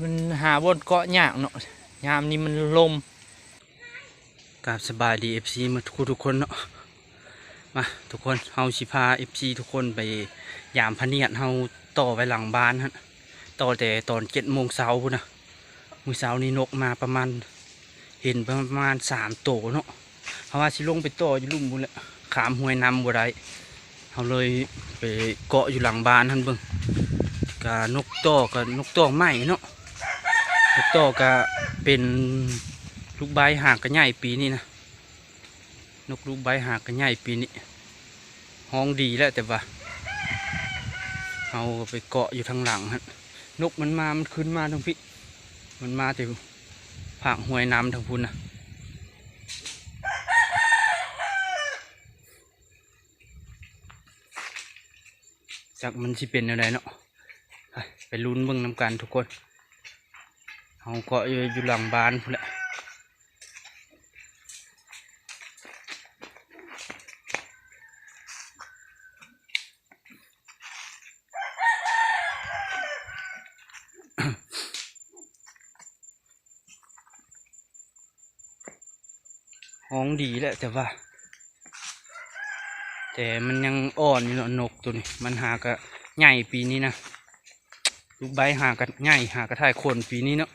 ມັນຫາບ່ອນເກາະຍາກເນາະ ຍາມນີ້ມັນລົມ. ກາບສະບາຍດີ ເອັຟຊີ ໝົດທຸກຄົນເນາະ. ມາທຸກຄົນ ເຮົາຊິພາ ເອັຟຊີ ທຸກຄົນໄປຢາມພະນຽດເຮົາ ຕໍ່ໄວ້ຫຼັງບ້ານຫັ້ນ ຕໍ່ແຕ່ຕອນເຈັດໂມງເຊົ້າພຸ້ນນະ. ມື້ເຊົ້ານີ້ນົກມາປະມານ ເຫັນປະມານສາມໂຕເນາະ. ເຮົາວ່າຊິລົງໄປຕໍ່ຢູ່ລຸ່ມພຸ້ນແຫຼະ ຂ້າມຫ້ວຍນ້ຳບໍ່ໄດ້ ເຮົາເລີຍໄປເກາະຢູ່ຫຼັງບ້ານຫັ້ນເບິ່ງ. ກະນົກຕໍ່ ກະນົກຕ່ອງໄມ້ເນາະ ນົກຕໍ່ກະເປັນລູກໄບ ຫາກະໃຫຍ່ປີນີ້ນະ. ນົກລູກໄບຫາກະໃຫຍ່ປີນີ້ ຮ້ອງດີແຫຼະ ແຕ່ວ່າເຮົາໄປເກາະຢູ່ທາງຫຼັງຫັ້ນ. ນົກມັນມາ ມັນຂຶ້ນມາທາງພີ້ ມັນມາແຕ່ພາກຫ້ວຍນ້ຳທາງພຸ້ນນະ. ຈັກມັນຊິເປັນແນວໃດເນາະ ໄປ ໄປລຸ້ນເບິ່ງນຳກັນທຸກຄົນ. ເຮົາເກາະຢູ່ ຢູ່ຫຼັງບ້ານພຸ້ນແຫຼະ. ຮ້ອງດີແຫຼະ ແຕ່ວ່າ ແຕ່ມັນຍັງອ່ອນຢູ່ເນາະ ນົກໂຕນີ້ ມັນຫາກະໃຫຍ່ປີນີ້ນະ. ລູກໄບຫາກະໃຫຍ່ ຫາກະຖ່າຍຂົນປີນີ້ເນາະ.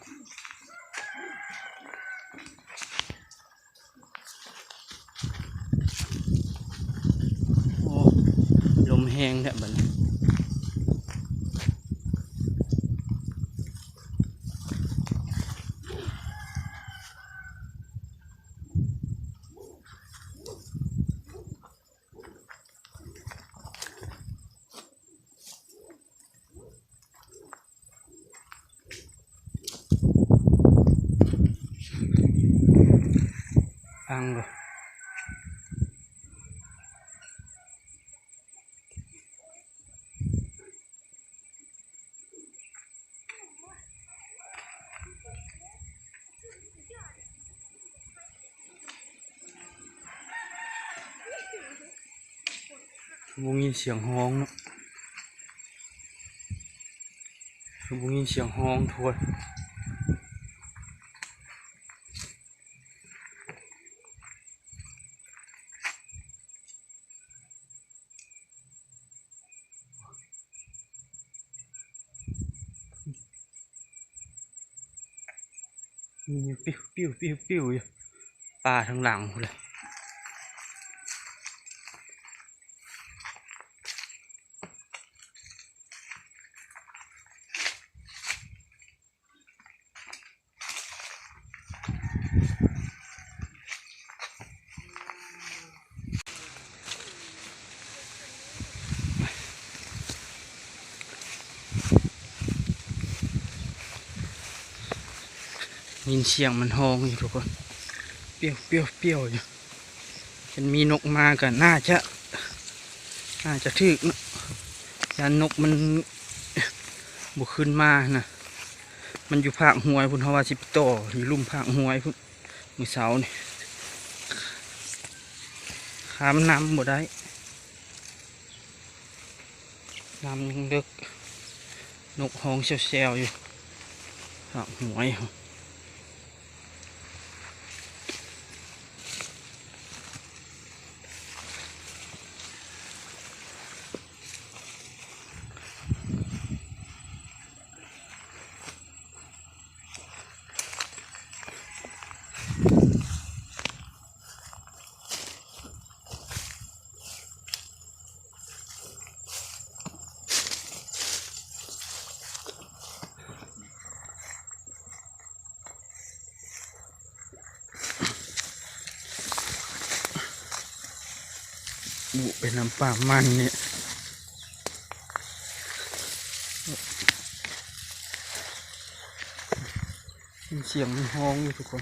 ໂອ້ ລົມແຮງແທ້ບັດນີ້. ຟັງເບິ່ງ ຄືບໍ່ຍິນສຽງຮ້ອງເນາະ ຄືບໍ່ຍິນສຽງຮ້ອງໂພດ. ມີຢູ່ ປິວໆໆໆ ຢູ່ ປ່າທາງຫຼັງພຸ້ນແຫຼະ. ຍິນສຽງມັນຮ້ອງຢູ່ທຸກຄົນ ປິວໆໆ ຢູ່. ຄັນມີນົກມາກໍໜ້າຈະ ໜ້າຈະຖືກເນາະ ຢ້ານນົກມັນບໍ່ຂຶ້ນມານະ. ມັນຢູ່ພາກຫ້ວຍພຸ້ນ ເຮົາວ່າຊິໄປຕໍ່ຢູ່ລຸ່ມພາກຫ້ວຍພຸ້ນ ມື້ເຊົ້ານີ້ ຂ້າມນ້ຳບໍ່ໄດ້ ນ້ຳຍັງເລິກ ນົກຮ້ອງແຊວໆ ຢູ່ພາກຫ້ວຍ. ບຸໄປນຳປາມັນນີ້ ຍິນສຽງມັນຮ້ອງຢູ່ທຸກຄົນ.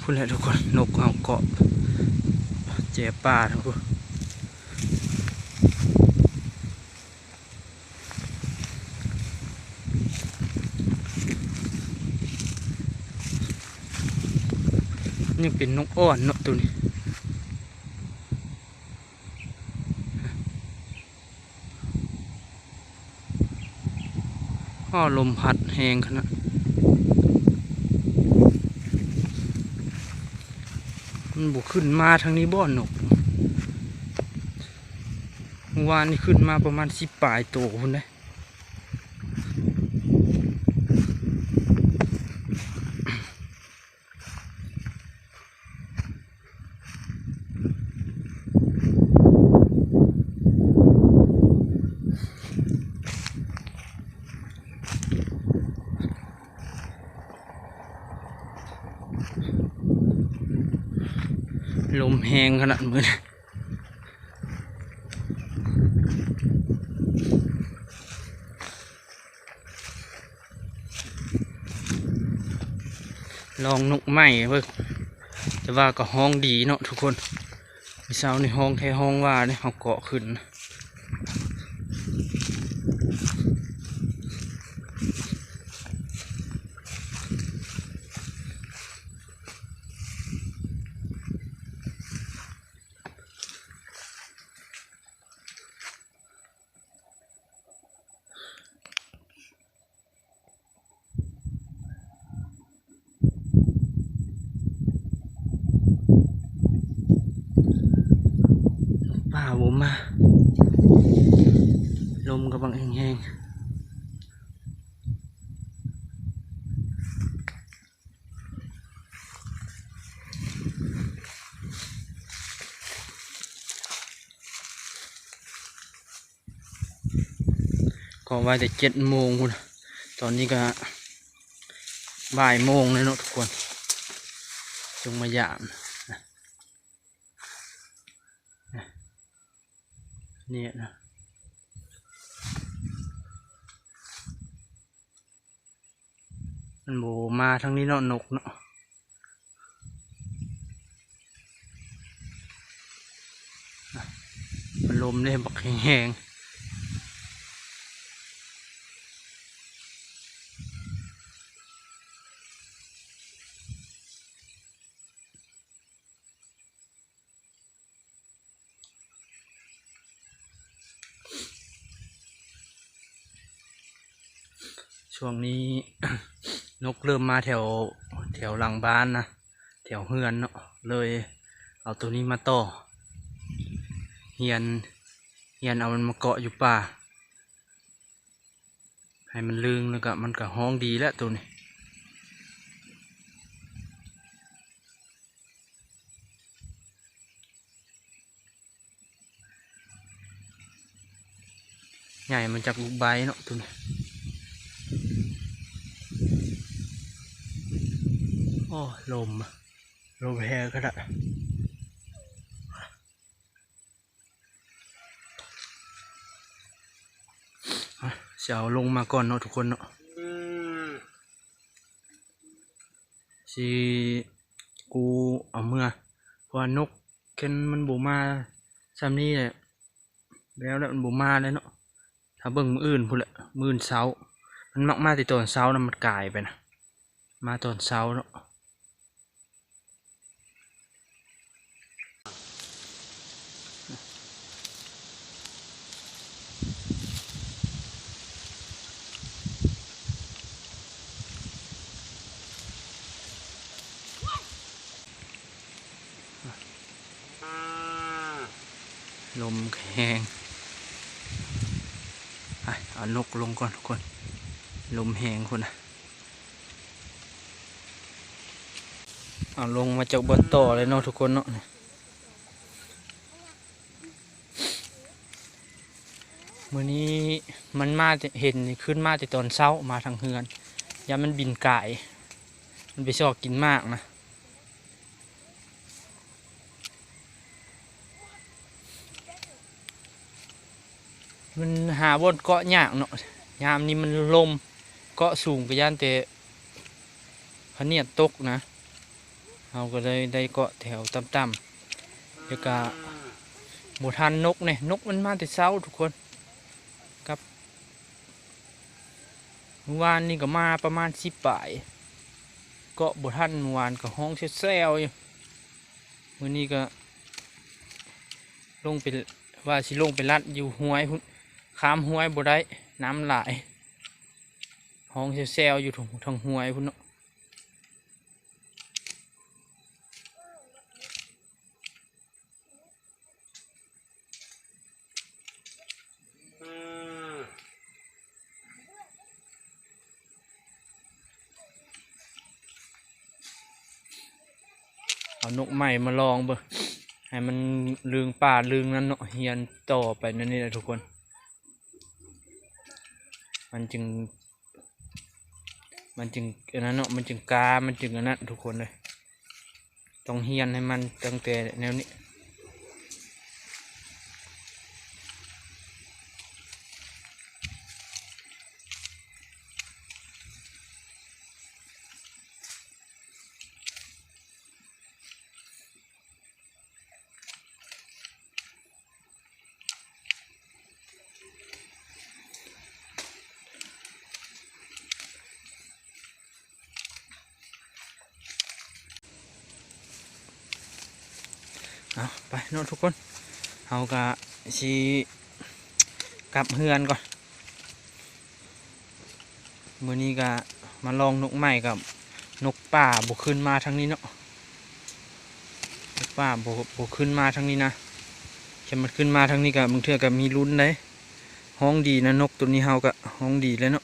ພຸ້ນແຫຼະທຸກຄົນ ນົກເຮົາເກາະແຈປ່າທັງພຸ້ນ. ຍັງເປັນນົກອ່ອນເນາະໂຕນີ້. ອ້າວ ລົມພັດແຮງຂະໜາດ ມັນບໍ່ຂຶ້ນມາທາງນີ້ບໍ່ນົກ? ເມື່ອວານນີ້ຂຶ້ນມາປະມານສິບປາຍໂຕພຸ້ນເດ້. ລົມແຮງຂະໜາດມື້ນີ້. ລອງນົກໃໝ່ເບິ່ງ ແຕ່ວ່າກໍຮ້ອງດີເນາະທຸກຄົນ. ມື້ເຊົ້ານີ້ຮ້ອງແທ້ຮ້ອງວ່າເດ້ ເຮົາເກາະຂຶ້ນ. ຟ້າບໍ່ມາ ລົມກຳລັງແຮງໆ. ກໍວ່າແຕ່ເຈັດໂມງພຸ້ນ ຕອນນີ້ກໍບ່າຍໂມງແລ້ວເນາະທຸກຄົນ ຈຶ່ງມາຢາມ ນີ້ນະ. ມັນບໍ່ມາທາງນີ້ເນາະ ນົກເນາະ. ພັດລົມເດ້ ບັກແຮງໆ. ຊ່ວງນີ້ນົກເລີ່ມມາແຖວ ແຖວຫຼັງບ້ານນະ ແຖວເຮືອນເນາະ ເລີຍເອົາໂຕນີ້ມາຕໍ່ ຮຽນ ຮຽນເອົາມັນມາເກາະຢູ່ປ່າ ໃຫ້ມັນລຶ່ງ ແລ້ວກະມັນກະຮ້ອງດີແລ້ວໂຕນີ້. ໃຫຍ່ມາຈາກລູກໃບເນາະໂຕນີ້. ໂອ້ ລົມ ລົມແຮງຂະໜາດ. ຊິເອົາລົງມາກ່ອນເນາະທຸກຄົນເນາະ ຊິກູ້ເອົາເມືອ ເພາະວ່ານົກແກ່ນມັນບໍ່ມາຊ່ຳນີ້ແຫຼະ ແລ້ວແຫຼະ ມັນບໍ່ມາແລ້ວເນາະ. ຖ້າເບິ່ງມື້ອື່ນພຸ້ນແຫຼະ ມື້ອື່ນເຊົ້າ ມັນມັກມາແຕ່ຕອນເຊົ້ານະ ມັນກາຍໄປນະ ມາຕອນເຊົ້າເນາະ. ລົມແຮງ ໄປເອົານົກລົງກ່ອນທຸກຄົນ ລົມແຮງພຸ້ນນະ. ເອົາລົງມາຈາກບ່ອນຕໍ່ເລີຍເນາະທຸກຄົນເນາະ. ມື້ນີ້ມັນມາແຕ່ ເຫັນຂຶ້ນມາແຕ່ຕອນເຊົ້າ ມາທາງເຮືອນ ຢ້ານມັນບິນກາຍ ມັນໄປຊອກກິນໝາກນະ. ມັນຫາບ່ອນເກາະຍາກເນາະ ຍາມນີ້ມັນລົມ ເກາະສູງກໍຢ້ານແຕ່ພະນຽດຕົກນະ. ເຮົາກໍເລີຍໄດ້ເກາະແຖວຕ່ຳໆ ແລ້ວກະບໍ່ທັນນົກເດ້ ນົກມັນມາແຕ່ເຊົ້າທຸກຄົນ ກັບ ມື້ວານນີ້ກໍມາປະມານສິບປາຍ ເກາະບໍ່ທັນ ມື້ວານກໍຮ້ອງແຊວໆຢູ່. ມື້ນີ້ກໍລົງໄປ ວ່າຊິລົງໄປລັດຢູ່ຫ້ວຍພຸ້ນ ຂ້າມຫ້ວຍບໍ່ໄດ້ ນ້ຳຫຼາຍ ຮ້ອງແຊວໆຢູ່ເທິງ ເທິງຫ້ວຍພຸ້ນເນາະ. ເອົານົກໃໝ່ມາລອງເບິ່ງ ໃຫ້ມັນລຶ້ງປ່າລຶ້ງນັ້ນເນາະ ຮຽນຕໍ່ໄປແນວນີ້ແຫຼະທຸກຄົນ ມັນຈຶ່ງ ມັນຈຶ່ງອັນນັ້ນເນາະ ມັນຈຶ່ງກ້າ ມັນຈຶ່ງອັນນັ້ນທຸກຄົນເອີຍ ຕ້ອງຮຽນໃຫ້ມັນຕັ້ງແຕ່ແນວນີ້. ເອົາ ໄປເນາະທຸກຄົນ ເຮົາກະຊິກັບເຮືອນກ່ອນ. ມື້ນີ້ກະມາລອງນົກໃໝ່ ກັບນົກປ່າບໍ່ຂຶ້ນມາທາງນີ້ເນາະ ນົກປ່າບໍ່ ບໍ່ຂຶ້ນມາທາງນີ້ນະ ຄັນມັນຂຶ້ນມາທາງນີ້ກະບາງເທື່ອກະມີລຸ້ນໄດ໋. ຮ້ອງດີນະ ນົກໂຕນີ້ເຮົາກະຮ້ອງດີແລ້ວເນາະ.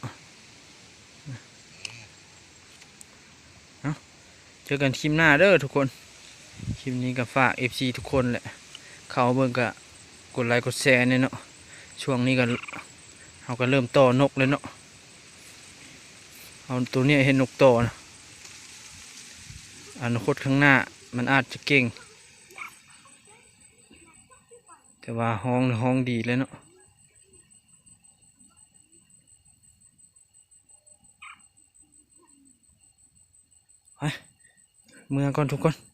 ເອົາ ເຈີກັນຄລິບໜ້າເດີທຸກຄົນ ຄລິບນີ້ກະຝາກເອັຟຊີທຸກຄົນແຫຼະ ເຂົ້າເບິ່ງກະກົດໄລກົດແຊແດ່ເນາະ. ຊ່ວງນີ້ກະ ເຮົາກະເລີ່ມຕໍ່ນົກແລ້ວເນາະ ເອົາໂຕນີ້ເຮັດນົກຕໍ່ນະ ອະນາຄົດຂ້າງໜ້າມັນອາດຈະເກັ່ງ ແຕ່ວ່າຮ້ອງ ຮ້ອງດີແລ້ວເນາະ. ໄປ ເມືອກ່ອນທຸກຄົນ